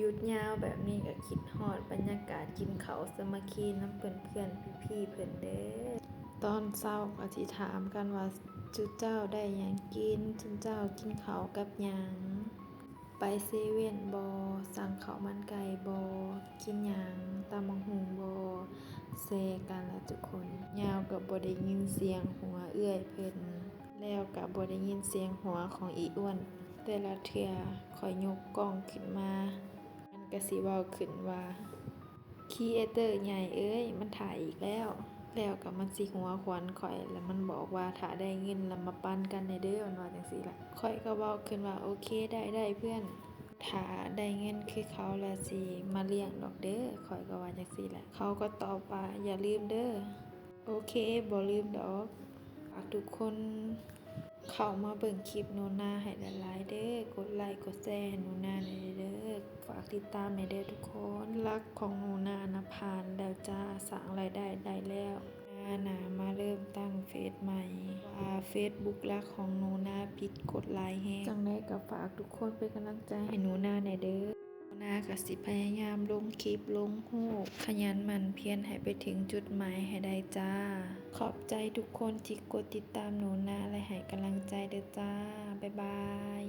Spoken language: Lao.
ຢຸດຍາວແບບນີ້ກໍຄິດຮອດບັນຍາກາດກິນເຂົ້າສາມັກຄີນຳເພື່ອນໆ ພີ່ໆ ເພິ່ນເດ້. ຕອນເຊົ້າກໍຊິຖາມກັນວ່າ ຊຸມເຈົ້າໄດ້ຫຍັງກິນ? ຊຸມເຈົ້າກິນເຂົ້າກັບຫຍັງ? ໄປເຊເວັ່ນບໍ່? ສັ່ງເຂົ້າມັນໄກ່ບໍ່? ກິນຫຍັງ? ຕຳບັກຫຸ່ງບໍ່? ແຊກັນລະທຸກຄົນ. ຍາວກໍບໍ່ໄດ້ຍິນສຽງຫົວເອື້ອຍເພິ່ນ ແລ້ວກໍບໍ່ໄດ້ຍິນສຽງຫົວຂອງອີອ້ວນ. ແຕ່ລະເທື່ອຂ້ອຍຍົກກ້ອງຂຶ້ນມາ ມັນກໍຊິເວົ້າຂຶ້ນວ່າ ຄຣີເອເຕີໃຫຍ່ເອີຍ ມັນຖ່າຍອີກແລ້ວ. ແລ້ວກໍມັນຊິຫົວຂວັນຂ້ອຍ ແລ້ວມັນບອກວ່າ ຖ້າໄດ້ເງິນແລ້ວມາປັນກັນແດ່ເດີ ມັນວ່າຈັ່ງຊີ້ລະ. ຂ້ອຍກໍເວົ້າຂຶ້ນວ່າ ໂອເຄ ໄດ້ ໄດ້ເພື່ອນ ຖ້າໄດ້ເງິນຄືເຂົາແລ້ວຊິມາລ້ຽງດອກເດີ ຂ້ອຍກໍວ່າຈັ່ງຊີ້ແຫຼະ. ເຂົາກໍຕອບວ່າ ຢ່າລືມເດີ. ໂອເຄ ບໍ່ລືມດອກ. ຝາກທຸກຄົນເຂົ້າມາເບິ່ງຄລິບໜູນາໃຫ້ຫຼາຍໆເດີ ກົດໄລກົດແຊໃຫ້ໜູນາແດ່ເດີ. ຝາກຕິດຕາມແດ່ເດີທຸກຄົນ. ຫຼັກຂອງໜູນານະຜ່ານແລ້ວຈ້າ ສ້າງລາຍໄດ້ໄດ້ແລ້ວ. ໜ້າໜ້າມາເລີ່ມຕັ້ງເຟສໃໝ່ ວ່າເຟສບຸກຫຼັກຂອງໜູນາປິດກົດໄລແຮງ. ຈັ່ງໃດກໍຝາກທຸກຄົນເປັນກຳລັງໃຈໃຫ້ໜູນາແດ່ເດີ. ໜູນາກໍຊິພະຍາຍາມລົງຄລິບລົງຮູບ ຂະຫຍັນໝັ່ນພຽນໃຫ້ໄປເຖິງຈຸດໝາຍໃຫ້ໄດ້ຈ້າ. ຂອບໃຈທຸກຄົນທີ່ກົດຕິດຕາມໜູນາ ແລະ ໃຫ້ກຳລັງໃຈເດີຈ້າ. ບາຍບາຍ.